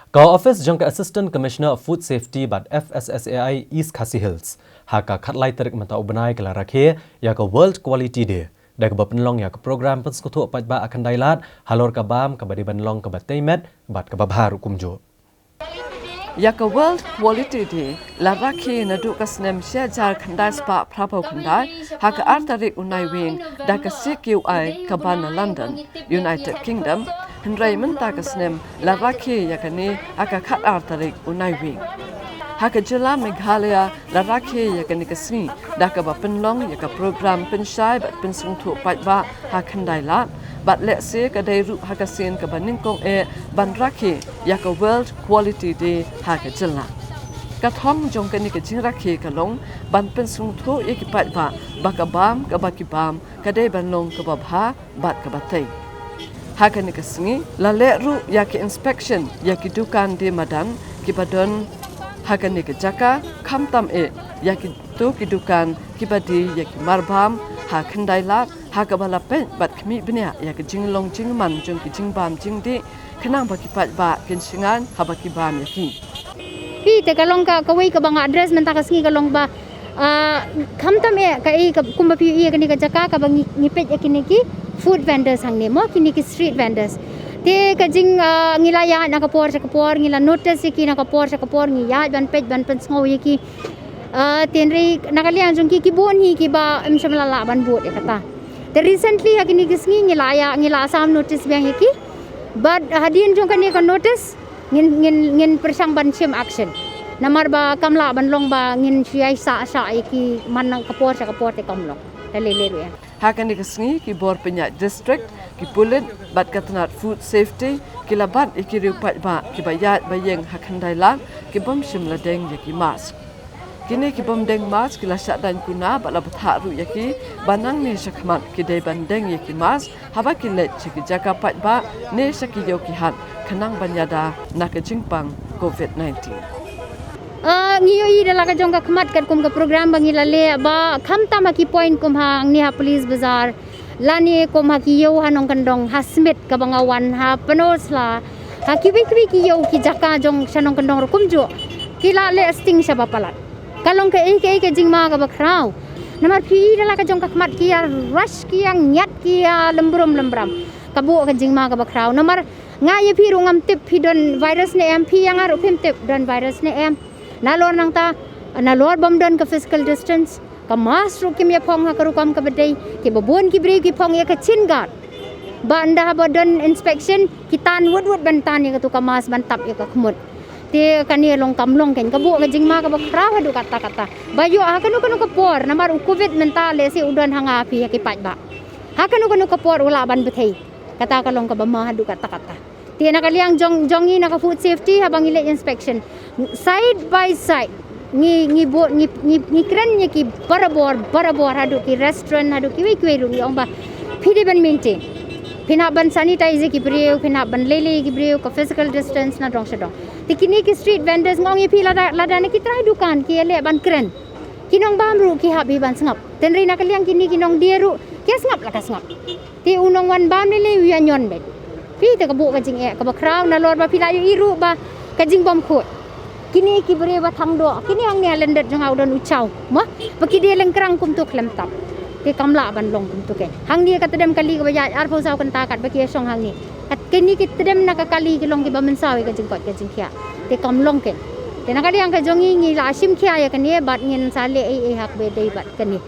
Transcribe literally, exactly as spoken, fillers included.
Ka office jong ka Assistant Commissioner of Food Safety bad F S S A I East Khasi Hills, ha ka khatlai tarik mynta u bnai ka la rakhe ïa ka World Quality Day da kaba pynlong ïa ka program pynsngewthuh paidbah ha Khyndai Lad halor ka bam kaba dei ban long kaba tei met bad kaba bha ruh kumjuh. Ïa ka World Quality Day la rakhe naduh ka snem shi hajar khyndai spah phra phew khyndai ha ka ar tarik u Naiwieng da ka C Q I kaba na London, United Kingdom, hynrei mynta ka snem la rakhe ïa kane ha ka khatar tarik u Naiwieng. Ha ka jylla Meghalaya la rakhe ïa kane ka sngi da kaba pynlong ïa ka program pynshai bad pynsngewthuh paidbah ha Khyndai Lad, bad lehse ka dei ruh ha ka sien kaba nyngkong eh ban rakhe ïa ka World Quality Day ha ka jylla. Ka thong jong kane ka jingrakhe ka long ban pynsngewthuh ïa ki paidbah ba ka bam kaba ki bam ka dei ban long kaba bha bad kaba tei. Ha kane ka sngi la leh ruh ïa ki inspection ïa ki dukan die madan kiba don ha kane ka jaka, khamtam eh ïa kito ki dukan kiba die ïa ki marbam ha Khyndai Lad, ha kaba la peit bad khmih bniah ïa ka jinglong jingman jong ki jingbam jingdih khnang ba ki paidbah kin shngaiñ haba ki bam ïa ki. Phi, te ka long ka, kawei kaba nga address mynta ka sngi ka long ba, ah, khamtam eh kaei ka, kumba phi ïohi ïa kane ka jaka kaba ngi, ngi peit ïa kine ki food vendors hangne mo, kine ki street vendors. Te ka jing, ah, ngi la ïaid na ka por sha ka por, ngi la notice ïa ki na ka por sha ka por, ngi ïaid ban peit ban pynsngew ïa ki. Ah, te hynrei na ka liang jong ki, ki bun hi kiba ym shym la lah ban bud ïa kata. Te recently ha kine ki sngi ngi la ïa, ngi la sam notice biang ïa ki. Bad hadien jong kane ka notice ngin, ngin, ngin pyrshang ban shim action. Namar ba kam lah ban long ba ngin shu ïai sah sah ïa ki man na ka por sha ka por, te kam long. Te lei lei ruh ïa. Ha kane ka sngi ki bor pynïaid district, ki pulit bad ka tnat food safety ki la bat ïa ki riew paidbah kiba ïaid ba ïeng ha Khyndai Lad ki bym shym la deng ïa ki mask. Kine ki bym deng mask ki la shah daiñ kuna bad la bthah ruh ïa ki ba nangne shakhmat ki dei ban deng ïa ki mask haba ki leit sha ki jaka paidbah ne sha ki ïew ki hat khnang ban ïada na ka jingpang covid nineteen. Ah, ngi ïohi da la ka jong ka khmat katkum ka program ba ngi la leh ba khamtam ha ki point kum hangne ha Police Bazar lane kum ha ki ïew ha Nongkyndong, ha Smit kaba nga wan, ha Pynursla, ha kiwei kiwei ki ïew ki jaka jong sha Nongkyndong ruh kumjuh ki la leh sting shaba palat. Ka long kaei kaei ka jingma kaba khraw. Namar phi ïohi da la ka jong ka khmat ki ïa rush, ki ïa ngiat, ki ïa lembrum lembram. Ka buh ka jingma kaba khraw. Namar nga ïa phi ruh ngam tip phi don virus ne em, phi ïa nga ruh phim tip don virus ne em. Nalor nangta, nalor bym don ka physical distance, ka mask ruh kim ïa phong ha ka rukom kaba dei, kiba bun ki briew ki phong ïa ka chin guard. Ba ynda haba don inspection ki tan wut wut ban tan ïa katu ka mask ban tap ïa ka khmut. Te kane long kam long, kan ka buh ka jingma kaba khraw haduh katta katta. Ba ïoh ha kano kano ka por, namar u covid mynta lehse u don ha nga ha phi ha ki paidbah. Ha kano kano ka por u lah ban bthei. Kata ka long kaba ma haduh katta katta. Te na ka liang jong, jong ngi na ka food safety haba ngi leit inspection, side by side ngi, ngi buh, ngi, ngi, ngi kren ïa ki barabor, barabor, haduh ki restaurant, haduh kiwei kiwei ruh ngi ong ba phi dei ban maintain. Phin hap ban sanitize ïa ki briew, phin hap ban lei lei ïa ki briew, ka physical distance na dong sha dong. Te kine ki street vendors nga ong ïa phi lada, lada na ki trai dukan ki ïaleh ban kren, ki nongbam ruh ki hap hi ban sngap. Te hynrei na ka liang kine ki nongdie ruh ki ïa sngap la ka sngap. Te u nongwan bam lei lei u ïa ñion beit. Phi, te ka buh ka jingeh kaba khraw nalor ba phi la ïohi ruh ba ka jingbymkhuid. Kine ki briew ba thang doh, kine hangne ha lyndet jong nga u don u chaw. Mo? Ba ki die lyngkrang kumtu khlem tap. Te kam lah ban long kumtu, kan. Hangne ka tdem kali kaba ïaid arphew saw kynta katba ki ïa shong hangne. Kat kine ki tdem na ka kali ki long kiba mynsaw ïa ka jingkoit ka jingkhiah. Te kam long, kan. Te na ka liang ka jong ngi ngi la shim khia ïa kane bad ngin sa leh ei ei ha kaba dei bad kane.